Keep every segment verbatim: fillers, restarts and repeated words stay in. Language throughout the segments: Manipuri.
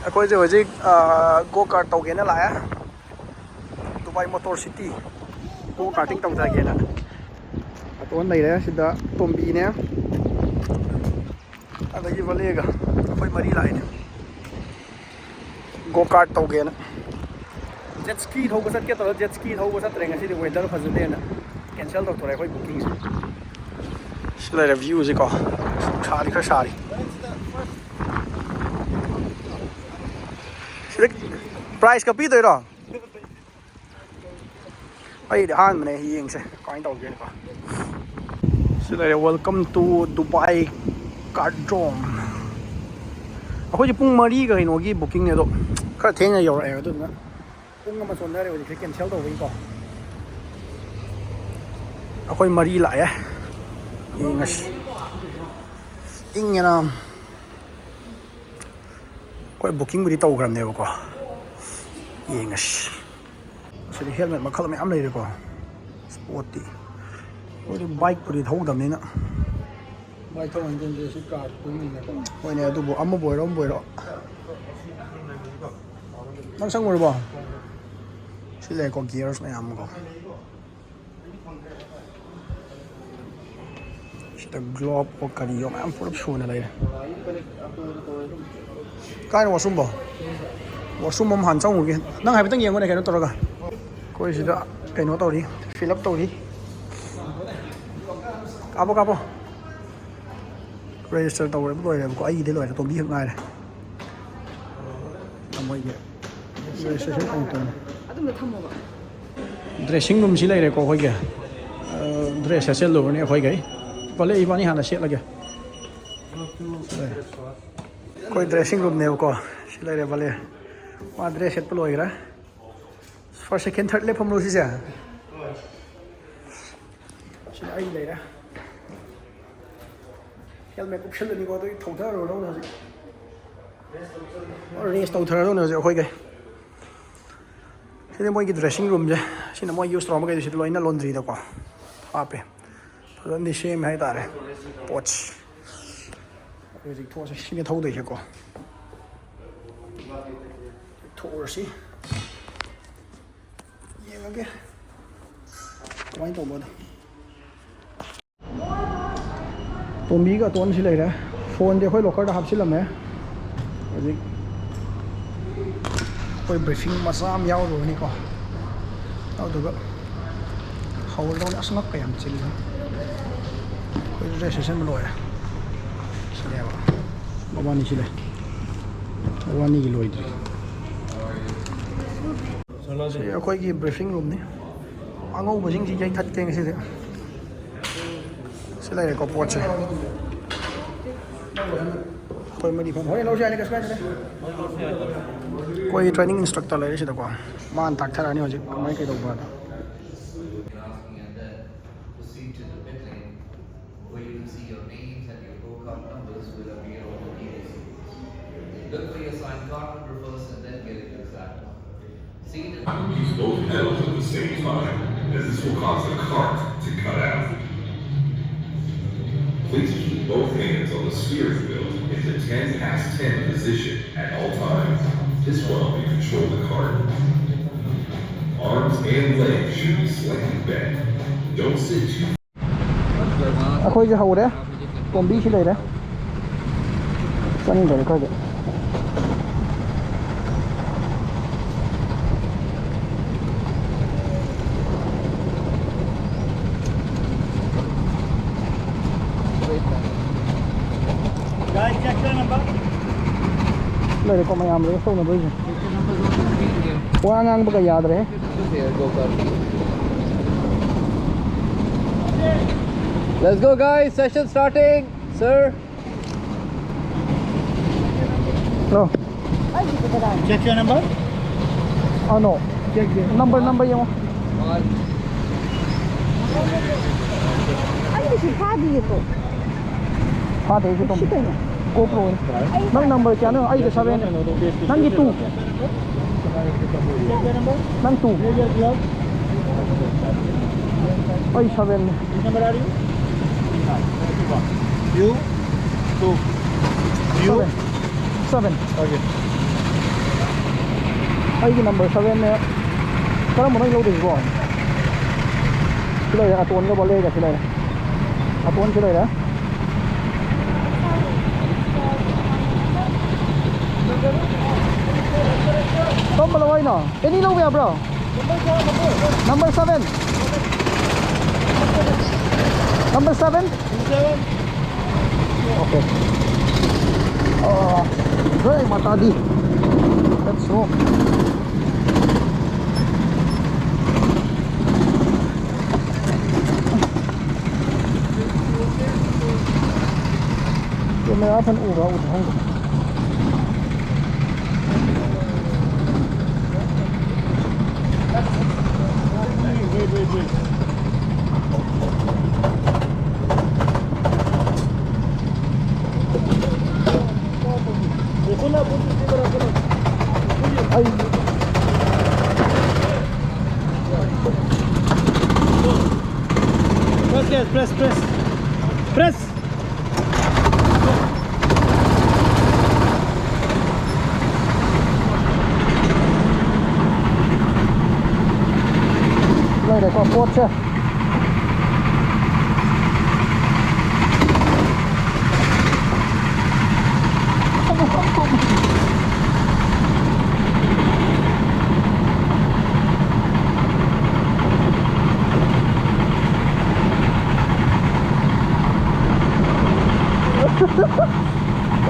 ꯑꯩꯈꯣꯏꯁꯦ ꯍꯧꯖꯤꯛ ꯒꯣ ꯀꯥꯔꯠ ꯇꯧꯒꯦꯅ ꯂꯥꯛꯑꯦ, ꯗꯨꯕꯥꯏ ꯃꯣꯇꯣꯔ ꯁꯤꯇꯤ꯫ ꯒꯣ ꯀꯥꯔꯇꯤꯡ ꯇꯧꯊꯒꯦꯅ꯫ ꯑꯇꯣꯟ ꯂꯩꯔꯦ ꯁꯤꯗ, ꯇꯣꯝꯕꯤꯅꯦ, ꯑꯗꯒꯤ ꯕꯂꯦꯒ ꯑꯩꯈꯣꯏ ꯃꯔꯤ ꯂꯥꯛꯏꯅꯦ ꯒꯣ ꯀꯥꯔꯠ ꯇꯧꯒꯦꯅ꯫ ꯖꯦꯠ ꯁ꯭ꯀꯤ ꯊꯧꯕ ꯆꯠꯀꯦ ꯇꯧꯔ ꯖꯦꯠ ꯁ꯭ꯀꯤ ꯊꯧꯕ ꯆꯠꯇ꯭ꯔꯦ ꯉꯁꯤꯗꯤ, ꯋꯦꯗꯔ ꯐꯖꯗꯦꯅ ꯀꯦꯟꯁꯦꯜ ꯇꯧꯊꯣꯔꯦ ꯑꯩꯈꯣꯏ ꯕꯨꯀꯤꯡꯁꯦ꯫ ꯁꯤ ꯂꯩꯔꯦ ꯚ꯭ꯌꯨꯁꯦꯀꯣ, ꯁꯥꯗꯤ ꯈꯔ ꯁꯥꯔꯤ꯫ ꯁꯤꯗ ꯄ꯭ꯔꯥꯏꯖꯀ ꯄꯤꯗꯣꯏꯔꯣ? ꯑꯩꯗꯤ ꯑꯍꯥꯟꯕꯅꯦ, ꯌꯦꯡꯁꯦ ꯀꯃꯥꯏꯅ ꯇꯧꯒꯦꯅꯀꯣ꯫ ꯁꯤ ꯂꯩꯔꯦ, "Welcome to Dubai Cardrome"꯫ ꯑꯩꯈꯣꯏꯁꯦ ꯄꯨꯡ ꯃꯔꯤꯒ ꯀꯩꯅꯣꯒꯤ ꯕꯨꯀꯤꯡꯅꯦ, ꯑꯗꯣ ꯈꯔ ꯊꯦꯡꯅ ꯌꯧꯔꯛꯑꯦ, ꯑꯗꯨꯗꯨꯅ ꯄꯨꯡ ꯑꯃ ꯆꯣꯟꯊꯔꯦ ꯍꯧꯖꯤꯛꯁꯦ ꯀꯦꯟꯁꯦꯜ ꯇꯧꯕꯒꯤꯀꯣ꯫ ꯑꯩꯈꯣꯏ ꯃꯔꯤ ꯂꯥꯛꯑꯦ, ꯌꯦꯡꯉꯁꯤ꯫ ꯏꯪꯉꯦꯅ꯫ ꯑꯩꯈꯣꯏ ꯕꯨꯀꯤꯡꯕꯨꯗꯤ ꯇꯧꯈ꯭ꯔꯕꯅꯦꯕꯀꯣ, ꯌꯦꯡꯉꯁꯤ꯫ ꯑꯁꯤꯗꯤ ꯍꯦꯜꯃꯦꯠ ꯃꯈꯜ ꯃꯌꯥꯝ ꯂꯩꯔꯦꯀꯣ꯫ ꯁ꯭ꯄꯣꯔꯠꯇꯤ ꯑꯩꯈꯣꯏꯗꯤ ꯕꯥꯏꯛꯄꯨꯗꯤ ꯊꯧꯗꯕꯅꯤꯅ꯫ ꯕꯥꯏꯛ ꯊꯧ ꯍꯩꯇꯕꯁꯦ ꯁꯤ ꯀꯥꯔ ꯇꯣꯡꯉꯤꯅꯦꯀꯣ꯫ ꯍꯣꯏꯅꯦ, ꯑꯗꯨꯕꯨ ꯑꯃꯕꯨ ꯑꯣꯏꯔꯣ ꯑꯃꯕꯨ ꯑꯣꯏꯔꯣ꯫ ꯅꯪ ꯆꯪꯉꯨꯔꯕꯣ? ꯁꯤ ꯂꯩꯀꯣ, ꯒꯤꯌꯔꯁ ꯃꯌꯥꯝ ꯑꯃꯀꯣ꯫ ꯁꯤꯗ ꯒ꯭ꯂꯣꯞ ꯑꯣ ꯀꯔꯤꯑꯣ ꯃꯌꯥꯝ ꯄꯨꯂꯞ ꯁꯨꯅ ꯂꯩꯔꯦ꯫ ꯀꯥꯏꯅꯣ ꯋꯥꯁꯔꯨꯝꯕꯣ? ꯋꯥꯁꯔꯨꯝ ꯑꯃ ꯍꯥꯟꯅ ꯆꯪꯉꯨꯒꯦ꯫ ꯅꯪ ꯍꯥꯏꯐꯦꯠꯇꯪ ꯌꯦꯡꯉꯨꯅꯦ, ꯀꯩꯅꯣ ꯇꯧꯔꯒ꯫ ꯑꯩꯈꯣꯏ ꯁꯤꯗ ꯀꯩꯅꯣ ꯇꯧꯔꯤ, ꯐꯤꯜ ꯑꯞ ꯇꯧꯔꯤ꯫ ꯀꯥꯞꯄꯣ, ꯀꯥꯞꯄꯣ꯫ ꯔꯦꯖꯤꯁꯇꯔ ꯇꯧꯔꯦꯕ, ꯂꯣꯏꯔꯦꯕꯀꯣ꯫ ꯑꯩꯒꯤꯗꯤ ꯂꯣꯏꯔꯦ, ꯇꯣꯝꯕꯤ ꯈꯛ ꯉꯥꯏꯔꯦ꯫ ꯃꯣꯏꯒꯤ ꯔꯦꯖꯤꯁꯇ꯭ꯔꯦꯁꯟ ꯀꯥꯎꯟꯇꯔꯅꯤ꯫ ꯑꯗꯨꯝꯅ ꯊꯝꯃꯣꯕ꯫ ꯗ꯭ꯔꯦꯁꯤꯡ ꯔꯨꯝꯁꯤ ꯂꯩꯔꯦꯀꯣ ꯑꯩꯈꯣꯏꯒꯤ꯫ ꯑ, ꯗ꯭ꯔꯦꯁ ꯁꯦꯠꯆꯜꯂꯨꯔꯅꯤ ꯑꯩꯈꯣꯏꯒꯩ꯫ ꯄꯂꯦ, ꯏꯕꯥꯅꯤ ꯍꯥꯟꯅ ꯁꯦꯠꯂꯒꯦ꯫ ꯑꯩꯈꯣꯏ ꯗ꯭ꯔꯦꯁꯤꯡ ꯔꯨꯝꯅꯦꯕꯀꯣ꯫ ꯁꯤ ꯂꯩꯔꯦ ꯄꯂꯦ꯫ ꯃꯥ ꯗ꯭ꯔꯦꯁ ꯁꯦꯠꯄ ꯂꯣꯏꯈ꯭ꯔꯦ꯫ ꯐꯥꯔꯁ, ꯁꯦꯀꯦꯟ, ꯊꯥꯔꯠ ꯂꯦꯞꯐꯝꯂꯣ ꯁꯤꯁꯦ? ꯁꯤꯗ ꯑꯩ ꯂꯩꯔꯦ꯫ ꯍꯦꯜꯃꯦꯠ ꯎꯞꯁꯜꯂꯅꯤꯀꯣ, ꯑꯗꯨꯒꯤ ꯊꯧꯊꯔꯨꯔꯗꯧꯅꯦ ꯍꯧꯖꯤꯛ꯫ ꯔꯦꯁ ꯇꯧꯊꯔꯗꯧꯅꯦ ꯍꯧꯖꯤꯛ ꯑꯩꯈꯣꯏꯒꯩ꯫ ꯁꯤꯗꯤ ꯃꯣꯏꯒꯤ ꯗ꯭ꯔꯦꯁꯤꯡ ꯔꯨꯝꯁꯦ꯫ ꯁꯤꯅ ꯃꯣꯏ ꯌꯨꯁ ꯇꯧꯔꯝꯕꯈꯩꯗꯣ ꯁꯤꯗ ꯂꯣꯏꯅ ꯂꯣꯟꯗ꯭ꯔꯤꯗꯀꯣ ꯍꯥꯞꯄꯦ꯫ ꯐꯖꯅꯗꯤ ꯁꯦꯝꯃꯦ ꯍꯥꯏꯇꯥꯔꯦ ꯄꯣꯠꯁꯦ꯫ ꯑꯩꯈꯣꯏ ꯍꯧꯖꯤꯛ ꯊꯣꯛꯑꯁꯦ, ꯁꯤꯅ ꯊꯧꯗꯣꯏꯁꯦꯀꯣ꯫ ꯊꯣꯛꯎꯔꯁꯤ꯫ ꯌꯦꯡꯉꯒꯦ ꯀꯃꯥꯏꯅ ꯇꯧꯕꯗꯣ꯫ ꯇꯣꯝꯕꯤꯒ ꯑꯇꯣꯟꯁꯤ ꯂꯩꯔꯦ꯫ ꯐꯣꯟꯗꯤ ꯑꯩꯈꯣꯏ ꯂꯣꯀꯔꯗ ꯍꯥꯞꯆꯤꯜꯂꯝꯃꯦ꯫ ꯍꯧꯖꯤꯛ ꯑꯩꯈꯣꯏ ꯕ꯭ꯔꯤꯐꯤꯡ ꯃꯆꯥ ꯑꯃ ꯌꯥꯎꯔꯨꯔꯅꯤꯀꯣ꯫ ꯑꯗꯨꯗꯨꯒ ꯍꯧꯔꯗꯧꯅꯤ꯫ ꯑꯁ, ꯉꯛꯀ ꯌꯥꯝ ꯆꯤꯜꯂꯤ꯫ ꯑꯩꯈꯣꯏ ꯗ꯭ꯔꯦꯁ ꯁꯦꯁꯟꯕ ꯂꯣꯏꯔꯦ꯫ ꯁꯤꯅꯦꯕ ꯃꯕꯥꯅꯤ ꯁꯤ ꯂꯩ꯫ ꯃꯕꯥꯅꯤꯒꯤ ꯂꯣꯏꯗ꯭ꯔꯤ꯫ ꯁꯤ ꯑꯩꯈꯣꯏꯒꯤ ꯕ꯭ꯔꯤꯐꯤꯡ ꯔꯨꯝꯅꯤ꯫ ꯑꯉꯧꯕꯁꯤꯡꯁꯤ ꯌꯩꯊꯠꯀꯦ ꯉꯁꯤꯗꯤ꯫ ꯁꯤ ꯂꯩꯔꯦꯀꯣ ꯄꯣꯠꯁꯦ꯫ ꯑꯩꯈꯣꯏ ꯃꯔꯤ ꯐꯝ ꯍꯣꯔꯦꯟ ꯂꯧꯔꯁꯨ ꯌꯥꯅꯤ, ꯀꯩꯁꯨ ꯀꯥꯏꯗꯦ꯫ ꯑꯩꯈꯣꯏ ꯇ꯭ꯔꯦꯅꯤꯡ ꯏꯟꯁꯇ꯭ꯔꯛꯇꯔ ꯂꯩꯔꯦ ꯁꯤꯗꯀꯣ꯫ ꯃꯥꯅ ꯇꯥꯛꯊꯔꯛꯑꯅꯤ ꯍꯧꯖꯤꯛ ꯀꯃꯥꯏꯅ ꯀꯩꯗꯧꯕ ꯑꯗꯣ꯫ Proceed to the pit lane, where you can see your names and your go-kart numbers will appear on the T V screens. Look for your assigned cart number first and then get into the saddle. Use both pedals at the same time, as this will cause the cart to cut out. Please keep both hands on the steering wheel in the ten past ten position at all times. This will help you control the cart. Arms and legs should be slightly bent. Don't sit too ꯑꯩꯈꯣꯏꯁꯦ ꯍꯧꯔꯦ꯫ ꯇꯣꯝꯕꯤꯁꯤ ꯂꯩꯔꯦ꯫ ꯆꯪꯗꯔꯦ ꯈꯔꯗꯤ꯫ Guys, check your number. ꯂꯩꯔꯦꯀꯣ ꯃꯌꯥꯝ ꯔꯦꯁ ꯇꯧꯅꯕꯩꯁꯦ꯫ ꯋꯥ ꯉꯥꯡꯕꯒ ꯌꯥꯗ꯭ꯔꯦ꯫ Let's go, guys. Session starting, sir. Hello. Check your number. Ah, no. Check there. Number, number ꯌꯦꯡꯉꯣ꯫ ꯑꯩꯒꯤꯁꯨ ꯐꯥꯗꯤꯌꯦ ꯇꯣ꯫ ꯐꯥꯗꯦ ꯑꯩꯁꯨ ꯇꯣꯝ꯫ ꯁꯤ ꯀꯩꯅꯣ? GoPro ꯅꯤ꯫ ꯅꯪ number ꯀꯌꯥꯅꯣ? ꯑꯩꯒꯤ seven꯫ ꯅꯪꯒꯤ two꯫ Check your number. ꯅꯪ two꯫ Where your glove? ꯑꯩ seven ꯅꯤ꯫ Which number are you? You? Two. You? Seven. Seven. Okay. ꯑꯩꯒꯤ ꯅꯝꯕꯔ ꯁꯕꯦꯟꯅꯦ꯫ ꯀꯔꯝꯕꯅꯣ ꯑꯩ ꯂꯧꯗꯣꯏꯁꯤꯕꯣ? ꯁꯤ ꯂꯩꯔꯦ, ꯑꯇꯣꯟꯒ ꯕꯣꯂꯦꯒ ꯁꯤ ꯂꯩꯔꯦ꯫ ꯑꯇꯣꯟ ꯁꯤ ꯂꯩꯔꯦ꯫ ꯀꯔꯝꯕ ꯂꯧ ꯍꯥꯏꯅꯣ? ꯑꯦꯅꯤ ꯂꯧꯕ ꯌꯥꯕ꯭ꯔꯣ? Number seven. Number seven. Okay. ꯑꯥ, ꯖꯩ ꯃꯥꯇꯥ ꯗꯤ꯫ Let's go. Camera ꯐꯟ ꯎꯕ꯭ꯔꯥ ꯎꯗ꯭ꯔꯥ ꯈꯪꯗꯦ꯫ Press, guys, press, press. Press. ꯂꯩꯔꯦꯀꯣ ꯄꯣꯠꯁꯦ꯫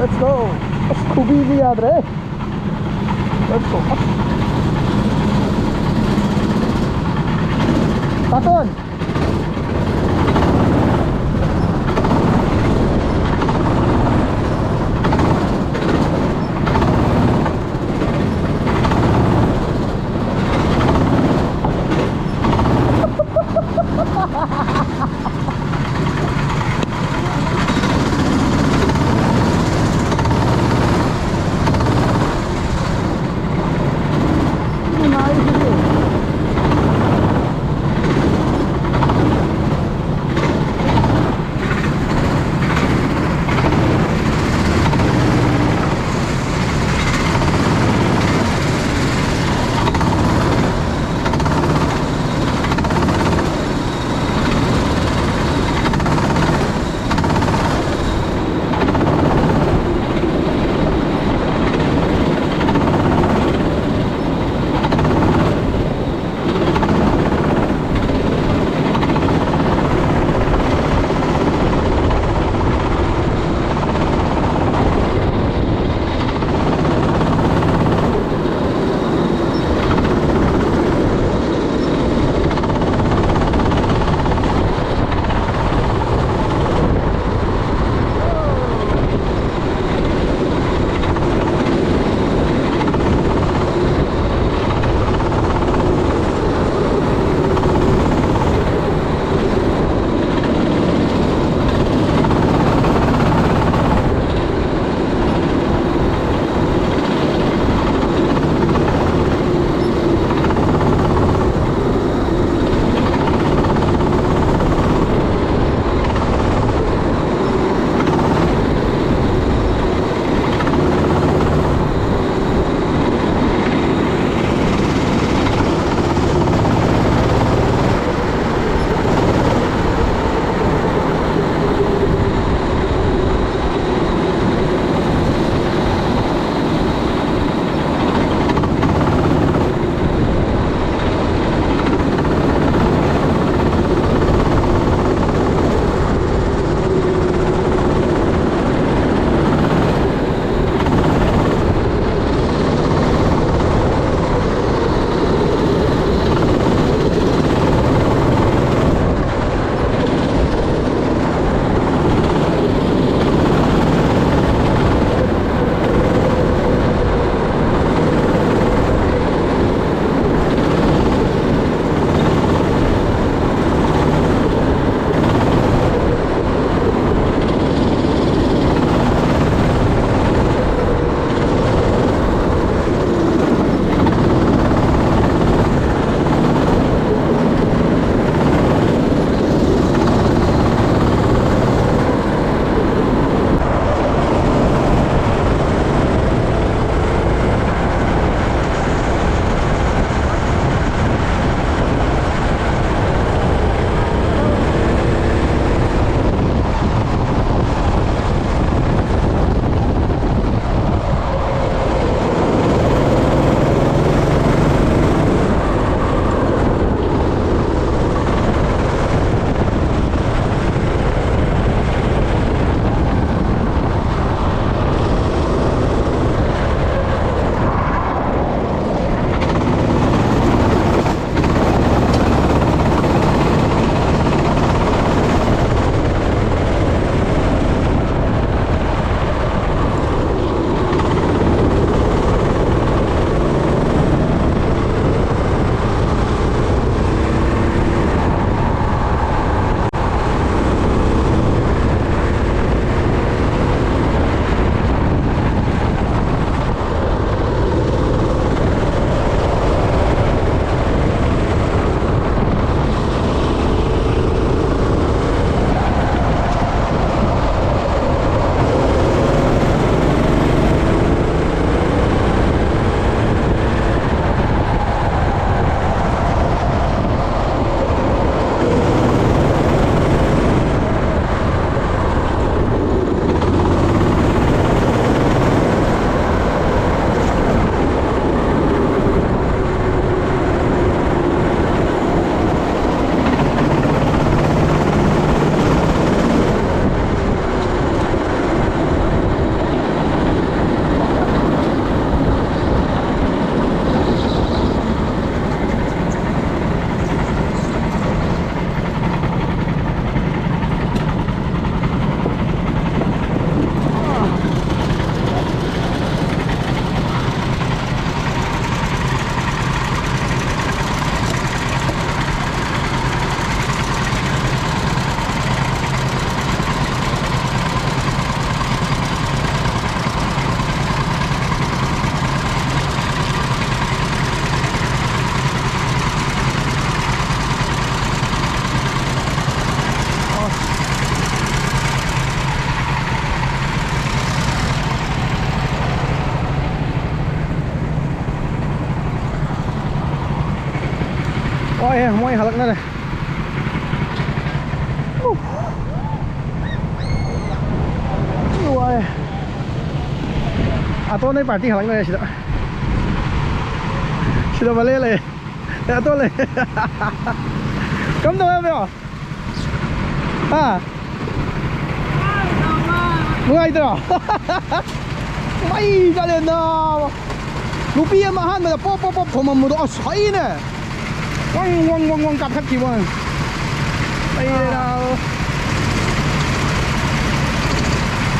Let's go. ꯑꯁ, ꯈꯨꯕꯤꯁꯤ ꯌꯥꯗ꯭ꯔꯦ꯫ Let's go. ꯇꯥꯇꯣꯟ꯫ ꯑꯦ, ꯃꯣꯏ ꯍꯜꯂꯛꯅꯔꯦ꯫ ꯎꯐ꯫ ꯊꯤ ꯋꯥꯏ꯫ ꯑꯇꯣꯟꯗꯩ ꯄꯥꯔꯇꯤ ꯍꯜꯂꯛꯅꯔꯦ ꯁꯤꯗ꯫ ꯁꯤꯗ ꯃꯂꯦ ꯂꯩ꯫ ꯑꯦ, ꯑꯇꯣꯟ ꯂꯩ꯫ ꯀꯝꯗꯧꯋꯦ ꯍꯥꯏꯕ꯭ꯔꯣ? ꯍꯥ? ꯅꯨꯡꯉꯥꯏꯇ꯭ꯔꯣ? ꯃꯩ ꯆꯠꯂꯦ ꯅꯥꯕ꯫ ꯅꯨꯄꯤ ꯑꯃ ꯑꯍꯥꯟꯕꯗ ꯄꯣꯞ ꯄꯣꯞ ꯄꯣꯞ ꯊꯣꯝꯃꯝꯕꯗꯣ ꯑꯁ ꯍꯩꯅꯦ꯫ ꯋꯪ ꯋꯪ ꯋꯪ ꯋꯪ ꯀꯥꯞꯊꯠꯈꯤꯕ ꯋꯥꯅꯤ꯫ ꯍꯩꯅꯦ ꯅꯥꯕ꯫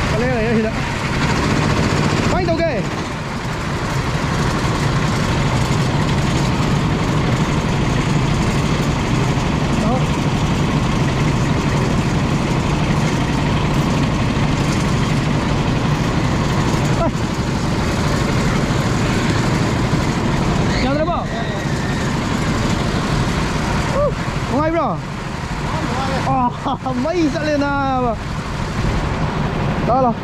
ꯆꯠꯂꯦ ꯂꯩꯔꯦ ꯁꯤꯗ꯫ ꯀꯃꯥꯏꯅ ꯇꯧꯒꯦ? ꯌꯥꯗ꯭ꯔꯕꯣ? ꯅꯨꯡꯉꯥꯏꯕ꯭ꯔꯣ? ꯑꯥ, ꯃꯩ ꯆꯠꯂꯦ ꯅꯥꯕ꯫ ꯂꯥꯛꯑꯣ, ꯂꯥꯛꯑꯣ꯫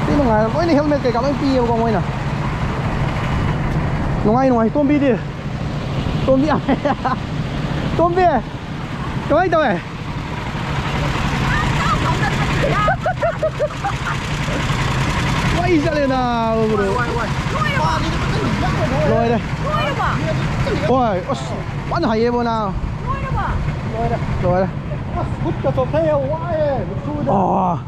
ꯊꯤ ꯅꯨꯡꯉꯥꯏꯔꯦ꯫ ꯂꯣꯏꯅ helmet ꯀꯩꯀꯥ ꯂꯣꯏ ꯄꯤꯌꯦꯕꯀꯣ ꯃꯣꯏꯅ꯫ ꯅꯨꯡꯉꯥꯏ, ꯅꯨꯡꯉꯥꯏ꯫ ꯇꯣꯝꯕꯤꯗꯤ? ꯇꯣꯝꯕꯤ꯫ ꯇꯣꯝꯕꯤ꯫ ꯀꯃꯥꯏ ꯇꯧꯋꯦ? ꯃꯩ ꯆꯠꯂꯦ ꯅꯥꯕ, bro꯫ ꯂꯣꯏꯔꯦ꯫ ꯍꯣꯏ, ꯑꯁ, ꯐꯖꯅ ꯍꯩꯌꯦꯕꯣ ꯅꯥꯕ꯫ ꯂꯣꯏꯔꯦ꯫ ꯈꯨꯠꯀ ꯆꯣꯛꯊꯩ, ꯌꯥꯝ ꯋꯥꯏꯌꯦ, ꯅꯨꯡꯁꯨꯗ꯫ ꯑꯣ꯫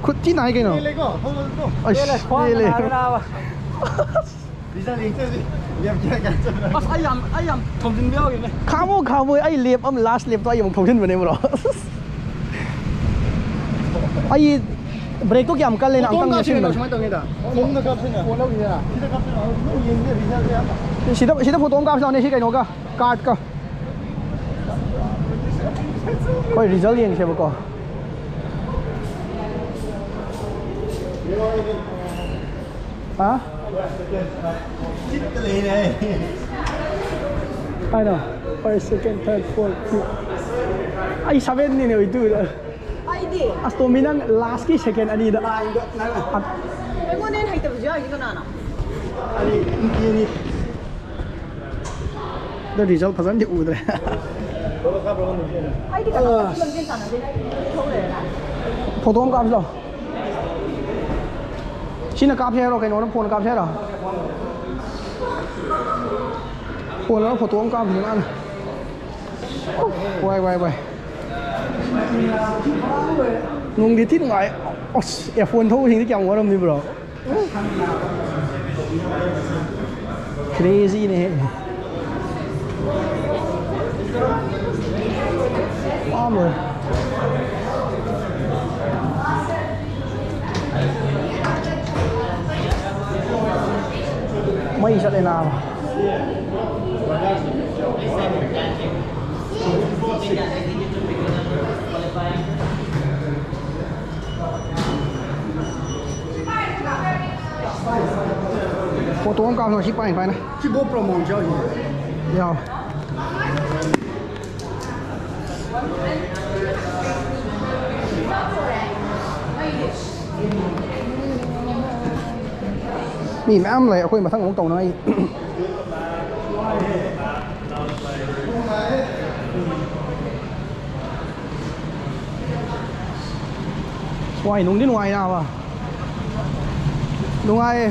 ꯈꯨꯠ ꯊꯤ ꯅꯥꯏ ꯀꯩꯅꯣ꯫ ꯄꯦꯜꯂꯦꯀꯣ? ꯍꯧꯖꯤꯛ ꯑꯁ, ꯈ꯭ꯋꯥꯡ ꯄꯦꯜꯂꯦ꯫ ꯅꯥꯔꯦ ꯅꯥꯕ꯫ ꯔꯤꯖꯜ ꯌꯦꯡ ꯆꯠꯂꯤ꯫ ꯂꯦꯞ ꯀꯌꯥ ꯀꯌꯥ ꯆꯠꯄ꯭ꯔꯥ? ꯑꯁ, ꯑꯩ ꯌꯥꯝ, ꯑꯩ ꯌꯥꯝ ꯊꯣꯝꯖꯤꯟꯕ ꯌꯥꯎꯈꯤꯕꯅꯦ꯫ ꯈꯥꯝꯃꯣ, ꯈꯥꯝꯃꯣ, ꯑꯩ ꯂꯦꯞ ꯑꯃ, last ꯂꯦꯞꯇꯣ ꯑꯩ ꯑꯃꯨꯛ ꯊꯧꯖꯤꯟꯕꯅꯦ, bro꯫ ꯑꯩ ꯕ꯭ꯔꯦꯛꯇꯣ ꯀꯌꯥꯝ ꯀꯜꯂꯦꯅ ꯐꯣꯇꯣ ꯑꯝꯇꯪ ꯑꯃ ꯀꯥꯞꯁꯤꯔꯣ? ꯅꯦꯠꯁꯤꯟꯕꯅꯦ꯫ ꯁꯨꯃꯥꯏꯅ ꯇꯧꯅꯤꯗ꯫ ꯐꯣꯟꯗ ꯀꯥꯞꯁꯤꯅ꯫ ꯐꯣꯟ ꯂꯧꯈꯤꯗ꯫ ꯁꯤꯗ ꯀꯥꯞꯁꯤꯅ꯫ ꯑꯗꯨ ꯌꯦꯡꯁꯦ ꯔꯤꯖꯜꯁꯦ꯫ ꯁꯤꯗ, ꯁꯤꯗ ꯐꯣꯇꯣ ꯑꯃ ꯀꯥꯞꯁꯤ ꯂꯥꯎꯅꯦ, ꯁꯤ ꯀꯩꯅꯣꯒ, cardꯀ꯫ ꯑꯩꯈꯣꯏ ꯔꯤꯖꯜ ꯌꯦꯡꯁꯦꯕꯀꯣ꯫ ꯍꯥ? ꯀꯥꯏꯅꯣ? First, second, third, fourth, fifth꯫ ꯑꯩ sevenꯅꯤꯅꯦ ꯑꯣꯏꯗꯣꯏꯗ꯫ ꯑꯩꯗꯤ꯫ ꯑꯁ, ꯇꯣꯝꯕꯤ, ꯅꯪ lastꯀꯤ second ꯑꯅꯤꯗ꯫ ꯑꯩꯉꯣꯟꯗ ꯍꯦꯟꯅ ꯍꯩꯇꯕꯁꯨ ꯌꯥꯎꯔꯤꯁꯦ ꯀꯅꯥꯅꯣ? ꯑꯅꯤ, ꯅꯨꯄꯤ ꯑꯅꯤ꯫ ꯔꯤꯖꯜ ꯐꯖꯅꯗꯤ ꯎꯗ꯭ꯔꯦ꯫ ꯑꯩꯗꯤ ꯀꯅꯥ ꯂꯝꯖꯦꯜ ꯇꯥꯟꯅꯗꯣꯏꯅꯣ? ꯑꯩ ꯊꯧ ꯂꯩꯔꯦꯅ꯫ ꯐꯣꯇꯣ ꯑꯃ ꯀꯥꯞꯁꯤ ꯂꯥꯎ꯫ ꯁꯤꯅ ꯀꯥꯞꯁꯦ ꯍꯥꯏꯔꯣ, ꯀꯩꯅꯣꯅ ꯐꯣꯟ ꯀꯥꯞꯁꯦ ꯍꯥꯏꯔꯣ? ꯐꯣꯟ ꯑꯃ ꯐꯣꯇꯣ ꯑꯃ ꯀꯥꯞꯁꯤ ꯃꯥꯅ꯫ ꯋꯥꯏ, ꯋꯥꯏ, ꯋꯥꯏ꯫ ꯅꯨꯡꯗꯤ ꯊꯤ ꯅꯨꯡꯉꯥꯏ꯫ ꯑꯁ, ꯑꯦꯐ ꯋꯥꯟ ꯊꯧꯕꯁꯤꯡꯗꯤ ꯀꯌꯥꯝ ꯋꯥꯔꯝꯅꯤꯕ꯭ꯔꯣ? ꯀ꯭ꯔꯦꯖꯤꯅꯦꯍꯦ꯫ ꯑꯥ, ꯂꯣꯏꯔꯦ꯫ ꯃꯩ ꯆꯠꯂꯦ ꯅꯥꯕ꯫ ꯐꯣꯇꯣ ꯑꯃ ꯀꯥꯞꯁꯣ ꯁꯤ ꯄꯥꯏꯅ ꯄꯥꯏꯅ꯫ ꯁꯤ GoPro mount ꯌꯥꯎꯔꯤꯅꯦ꯫ ꯌꯥꯎꯋꯦ꯫ ꯃꯤ ꯃꯌꯥꯝ ꯂꯩ ꯑꯩꯈꯣꯏ ꯃꯊꯪ ꯑꯃꯨꯛ ꯇꯧꯅꯉꯥꯏ꯫ ꯁ꯭ꯋꯥꯏ ꯅꯨꯡꯗꯤ ꯅꯨꯡꯉꯥꯏ ꯅꯥꯕ꯫ ꯅꯨꯡꯉꯥꯏꯌꯦ꯫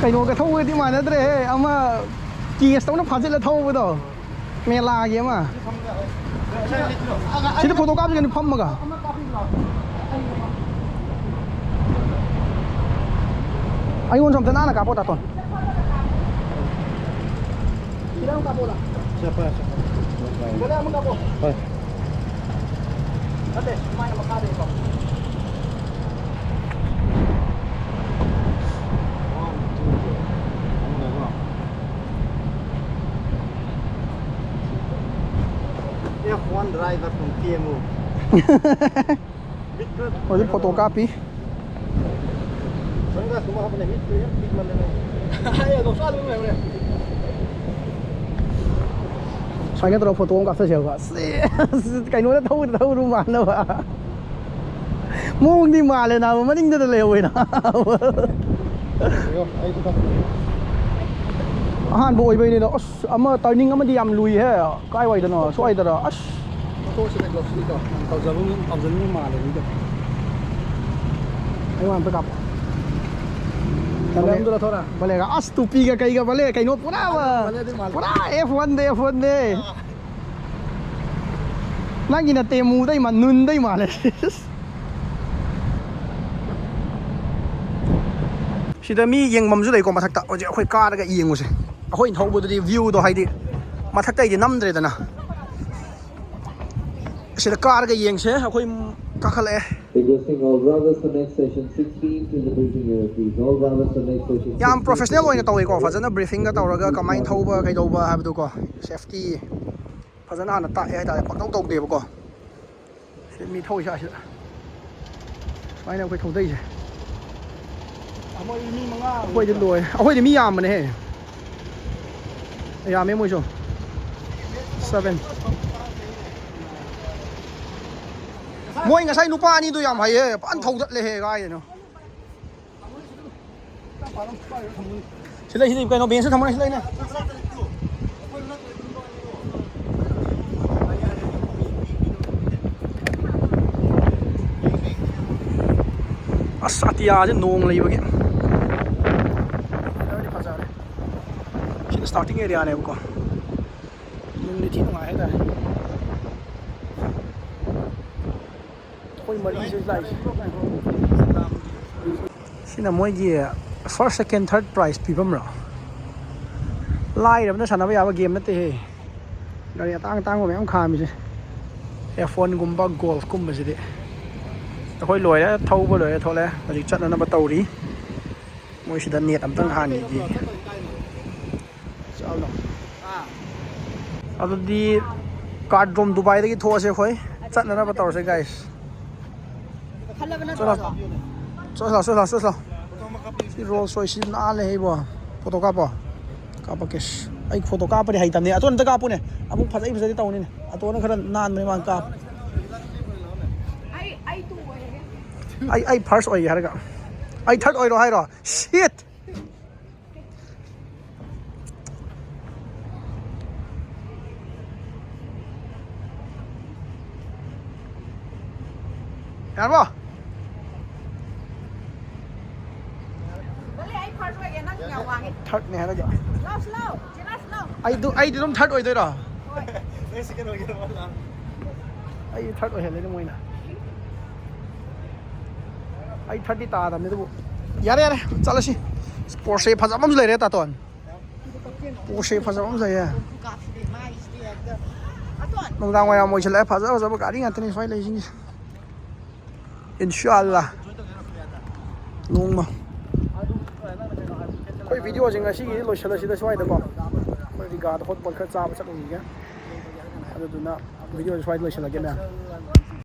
ꯀꯩꯅꯣꯒ ꯊꯧꯕꯒꯗꯤ ꯃꯥꯟꯅꯗ꯭ꯔꯦꯍꯦ꯫ ꯑꯃ ꯀꯦꯁ ꯇꯧꯅ ꯐꯥꯖꯤꯜꯂ ꯊꯧꯕꯗꯣ꯫ ꯃꯦꯂꯥꯒꯤ ꯑꯃ꯫ ꯁꯤꯗ ꯐꯣꯇꯣ ꯀꯥꯞꯁꯤ ꯀꯩꯅꯣ ꯐꯝꯃꯒ꯫ ꯑꯩꯉꯣꯟꯗꯁꯨ ꯑꯝꯇ ꯅꯥꯟꯅ ꯀꯥꯞꯄꯣ ꯇꯥꯇꯣꯟ꯫ ꯁꯤꯗ ꯑꯃ ꯀꯥꯞꯄꯣ꯫ ꯍꯣꯏ꯫ ꯅꯠꯇꯦ, ꯁꯨꯃꯥꯏꯅ ꯃꯈꯥꯗꯒꯤ ꯀꯥꯞꯄꯣ꯫ F one driver from T M O꯫ ꯍꯧꯖꯤꯛ ꯐꯣꯇꯣ ꯀꯥꯞꯄꯤ꯫ Sunglass ꯀꯨꯝꯕ ꯍꯥꯞꯄꯅꯦ, ꯃꯤꯠꯇꯨ ꯌꯥꯝ ꯄꯤꯛꯃꯜꯂꯦ ꯅꯪ꯫ ꯑꯩ ꯑꯗꯨꯝ ꯁ꯭ꯋꯥꯏꯗ ꯑꯗꯨꯝ ꯂꯩꯍꯧꯔꯦ꯫ ꯁꯨꯃꯥꯏꯅ ꯇꯧꯔꯒ ꯐꯣꯇꯣ ꯑꯃ ꯀꯥꯞꯊꯁꯦꯕ꯫ ꯁꯦ, ꯀꯩꯅꯣꯅ ꯊꯧꯕꯗ ꯊꯧꯔꯨ ꯃꯥꯟꯅꯕ꯫ ꯃꯑꯣꯡꯗꯤ ꯃꯥꯜꯂꯦ ꯅꯥꯕ, ꯃꯅꯤꯡꯗꯗ ꯂꯩꯍꯧꯋꯦ ꯅꯥꯕ꯫ ꯑꯌꯣ, ꯑꯩ ꯏꯊꯛ꯫ ꯑꯍꯥꯟꯕ ꯑꯣꯏꯕꯩꯅꯤꯗ꯫ ꯑꯁ, ꯑꯃ ꯇꯔꯅꯤꯡ ꯑꯃꯗꯤ ꯌꯥꯝ ꯂꯨꯏꯍꯦ꯫ ꯀꯥꯏꯋꯥꯏꯗꯅꯣ? ꯁ꯭ꯋꯥꯏꯗꯔ? ꯑꯁ꯫ ꯐꯣꯇꯣꯁꯤꯗ ꯂꯧꯁꯤꯜꯂꯤꯗꯣ ꯌꯥꯝ ꯇꯧꯖꯕ ꯃꯤ, ꯇꯧꯖꯅꯤꯡꯕ ꯃꯥꯜꯂꯦ ꯃꯤꯗꯣ꯫ ꯑꯩꯉꯣꯟꯗ ꯑꯝꯇ ꯀꯥꯞꯄꯣ꯫ ꯀꯂꯔꯗꯨ ꯂꯧꯊꯣꯔꯛ꯫ ꯕꯂꯦꯒ ꯑꯁ, ꯇꯨꯄꯤꯒ ꯀꯩꯒ ꯕꯂꯦ ꯀꯩꯅꯣ ꯄꯨꯔꯥ꯫ ꯕꯂꯦ ꯑꯗꯨ ꯃꯥꯜꯂꯦ꯫ ꯄꯨꯔꯥ F one day, F one day. ꯅꯪꯒꯤ ꯅꯠꯇꯦ, ꯃꯨꯗꯩ ꯃꯥ-, ꯅꯨꯟꯗꯩ ꯃꯥꯜꯂꯦ꯫ ꯁꯤꯗ ꯃꯤ ꯌꯦꯡꯐꯝꯁꯨ ꯂꯩꯀꯣ ꯃꯊꯛꯇ꯫ ꯍꯧꯖꯤꯛ ꯑꯩꯈꯣꯏ ꯀꯥꯔꯒ ꯌꯦꯡꯉꯨꯁꯦ꯫ ꯑꯩꯈꯣꯏꯅ ꯊꯧꯕꯗꯨꯗꯤ ꯚ꯭ꯌꯨꯗꯣ ꯍꯥꯏꯗꯤ ꯃꯊꯛꯇꯩꯗꯤ ꯅꯝꯗ꯭ꯔꯦꯗꯅ꯫ ꯁꯤꯗ ꯀꯥꯔꯒ ꯌꯦꯡꯁꯦ꯫ ꯑꯩꯈꯣꯏ ꯀꯥꯈꯠꯂꯛꯑꯦ꯫ Requesting all drivers for next station sixteen to the briefing area, please. All drivers for next station ꯌꯥꯝ ꯁꯤꯛꯁꯇꯤꯟ ꯄ꯭ꯔꯣꯐꯦꯁꯅꯦꯜ ꯑꯣꯏꯅ ꯇꯧꯋꯤꯀꯣ, ꯐꯖꯅ ꯕ꯭ꯔꯤꯐꯤꯡꯒ ꯇꯧꯔꯒ ꯀꯃꯥꯏꯅ ꯊꯧꯕ ꯀꯩꯗꯧꯕ ꯍꯥꯏꯕꯗꯨꯀꯣ, ꯁꯦꯐꯇꯤ ꯐꯖꯅ ꯍꯥꯟꯅ ꯇꯥꯛꯑꯦ ꯍꯥꯏꯇꯥꯔꯦ, ꯄꯪꯇꯧ ꯇꯧꯗꯦꯕꯀꯣ꯫ ꯁꯤ ꯃꯤ ꯊꯧꯏꯁꯦ ꯑꯁꯤꯗ꯫ ꯁꯨꯃꯥꯏꯅ ꯑꯩꯈꯣꯏ ꯊꯧꯗꯩꯁꯦ꯫ ꯑꯩꯈꯣꯏꯗꯤ ꯃꯤ ꯃꯉꯥ꯫ ꯑꯩꯈꯣꯏꯗꯤ ꯂꯣꯏꯔꯦ꯫ ꯑꯩꯈꯣꯏꯗꯤ ꯃꯤ ꯌꯥꯝꯕꯅꯦꯍꯦ꯫ ꯌꯥꯝꯃꯦ ꯃꯣꯏꯁꯨ꯫ ꯁꯚꯦꯟ꯫ ꯃꯣꯏ ꯉꯁꯥꯏ ꯅꯨꯄꯥ ꯑꯅꯤꯗꯨ ꯌꯥꯝ ꯍꯩꯌꯦ꯫ ꯐꯖꯅ ꯊꯧꯗꯠꯂꯦꯍꯦ ꯀꯥꯏꯗꯅꯣ꯫ ꯁꯤ ꯂꯩ, ꯁꯤ ꯂꯩ, ꯀꯩꯅꯣ, ꯕꯦꯟꯁꯇ ꯊꯝꯃꯣ, ꯁꯤ ꯂꯩꯅꯦ꯫ ꯑꯁ, ꯑꯇꯤꯌꯥꯁꯦ ꯅꯣꯡ ꯂꯩꯕꯒꯤ꯫ ꯐꯖꯔꯦ꯫ ꯁꯤꯅ ꯁ꯭ꯇꯥꯔꯇꯤꯡ ꯑꯦꯔꯤꯌꯥꯅꯦꯕꯀꯣ꯫ ꯅꯨꯡꯗꯤ ꯊꯤ ꯅꯨꯡꯉꯥꯏ ꯍꯥꯏꯇꯥꯔꯦ꯫ ꯑꯩꯈꯣꯏ ꯃꯔꯤꯁꯦ ꯂꯥꯛꯏꯁꯦ꯫ ꯁꯤꯅ ꯃꯣꯏꯒꯤ first, second, third prize ꯄꯤꯐꯝꯔꯣ? ꯂꯥꯏꯔꯕꯅ ꯁꯥꯟꯅꯕ ꯌꯥꯕ ꯒꯦꯝ ꯅꯠꯇꯦꯍꯦ꯫ ꯒꯥꯔꯤ ꯑꯇꯥꯡ ꯑꯇꯥꯡꯕ ꯃꯌꯥꯝ ꯈꯥꯝꯃꯤꯁꯦ꯫ ꯑꯦꯐ ꯋꯥꯟꯒꯨꯝꯕ, ꯒꯣꯜꯐꯀꯨꯝꯕꯁꯤꯗꯤ꯫ ꯑꯩꯈꯣꯏ ꯂꯣꯏꯔꯦ, ꯊꯧꯕ ꯂꯣꯏꯔꯦ, ꯊꯣꯛꯂꯛꯑꯦ꯫ ꯍꯧꯖꯤꯛ ꯆꯠꯅꯅꯕ ꯇꯧꯔꯤ꯫ ꯃꯣꯏꯁꯤꯗ ꯅꯦꯠ ꯑꯝꯇꯪ ꯍꯥꯟꯈꯤꯒꯦ꯫ ꯆꯠꯂꯣ꯫ ꯑꯗꯨꯗꯤ ꯀꯥꯔꯗ꯭ꯔꯣꯝ ꯗꯨꯕꯥꯏꯗꯒꯤ ꯊꯣꯛꯑꯁꯦ ꯑꯩꯈꯣꯏ꯫ ꯆꯠꯅꯅꯕ ꯇꯧꯔꯁꯦ, ꯒꯥꯏꯁ꯫ ꯈꯜꯂꯕ ꯅꯠꯇ꯭ꯔꯣ? ꯆꯠꯂꯣ꯫ ꯆꯠꯂꯣ, ꯆꯠꯂꯣ, ꯆꯠꯂꯣ꯫ ꯁꯤ ꯔꯣꯜꯁ ꯔꯣꯏꯁ ꯁꯤ ꯅꯥꯜꯂꯦꯍꯦ ꯏꯕꯣ꯫ ꯐꯣꯇꯣ ꯀꯥꯞꯄꯣ꯫ ꯀꯥꯞꯄꯛꯀꯦ꯫ ꯑꯩ ꯐꯣꯇꯣ ꯀꯥꯞꯄꯗꯤ ꯍꯩꯇꯕꯅꯦ꯫ ꯑꯇꯣꯟ ꯑꯝꯇ ꯀꯥꯞꯄꯨꯅꯦ꯫ ꯑꯃꯨꯛ ꯐꯖꯩ ꯐꯖꯗꯤ ꯇꯧꯅꯤꯅꯦ꯫ ꯑꯇꯣꯟꯅ ꯈꯔ ꯅꯥꯟꯕꯅꯦ ꯃꯥꯅ ꯀꯥꯞ-꯫ ꯑꯩ, ꯑꯩ ꯐꯥꯔꯁ ꯑꯣꯏꯒꯦ ꯍꯥꯏꯔꯒ꯫ ꯑꯩ ꯊꯥꯔꯠ ꯑꯣꯏꯔꯣ ꯍꯥꯏꯔꯣ? ꯁꯤꯠ! ꯌꯥꯔꯕꯣ? ꯗꯂꯤ, ꯑꯩ ꯐꯥꯔꯁ ꯑꯣꯏꯒꯦ, ꯅꯪ ꯌꯥꯝ ꯋꯥꯡꯉꯦ꯫ ꯊꯥꯔꯠꯅꯦ ꯍꯥꯏꯔꯒ꯫ ꯂꯥꯎ, ꯁꯤ ꯂꯥꯎ, ꯖꯤꯅꯥꯁ ꯂꯥꯎ꯫ ꯑꯩꯗꯨ ꯑꯩꯗꯤ ꯑꯗꯨꯝ ꯊꯥꯔꯠ ꯑꯣꯏꯗꯣꯏꯔꯣ? ꯍꯣꯏ꯫ ꯑꯩ ꯊꯥꯔꯠ ꯑꯣꯏꯍꯜꯂꯦꯅꯦ ꯃꯣꯏꯅ꯫ ꯑꯩ ꯊꯥꯔꯠꯇꯤ ꯇꯥꯗꯕꯅꯤ ꯑꯗꯨꯕꯨ꯫ ꯌꯥꯔꯦ, ꯌꯥꯔꯦ, ꯆꯠꯂꯁꯤ꯫ ꯄꯣꯔꯁꯦ ꯐꯖꯕ ꯑꯃꯁꯨ ꯂꯩꯔꯦ, ꯇꯥꯇꯣꯟ꯫ ꯄꯣꯔꯁꯦ ꯐꯖꯕ ꯑꯃꯁꯨ ꯂꯩꯔꯦ꯫ ꯀꯥꯞꯁꯤꯗꯤ ꯃꯥꯒꯤꯁꯤꯗꯤ ꯍꯦꯛꯇ꯫ ꯑꯇꯣꯟ꯫ ꯅꯨꯡꯗꯥꯡ ꯋꯥꯏꯔꯝ ꯑꯣꯏꯁꯤꯜꯂꯛꯑꯦ, ꯐꯖ ꯐꯖꯕ ꯒꯥꯔꯤ ꯉꯥꯛꯇꯅꯤ ꯁ꯭ꯋꯥꯏ ꯂꯩꯁꯤꯡꯁꯦ꯫ ꯏꯟꯁꯥ ꯑꯜꯂꯥ꯫ ꯅꯣꯡꯃ꯫ ꯑꯩꯈꯣꯏ ꯚꯤꯗꯤꯑꯣꯁꯦ ꯉꯁꯤꯒꯤꯗꯤ ꯂꯣꯏꯁꯤꯜꯂꯁꯤꯗ ꯁ꯭ꯋꯥꯏꯗꯀꯣ꯫ ꯑꯩꯈꯣꯏ ꯔꯤꯒꯥꯗ ꯍꯣꯠ ꯄꯣꯠ ꯈꯔ ꯆꯥꯕ ꯆꯠꯂꯨꯈꯤꯒꯦ꯫ ꯑꯗꯨꯗꯨꯅ ꯚꯤꯗꯤꯑꯣꯁꯦ ꯁ꯭ꯋꯥꯏꯗ ꯂꯣꯏꯁꯤꯜꯂꯒꯦ, ꯃꯌꯥꯝ꯫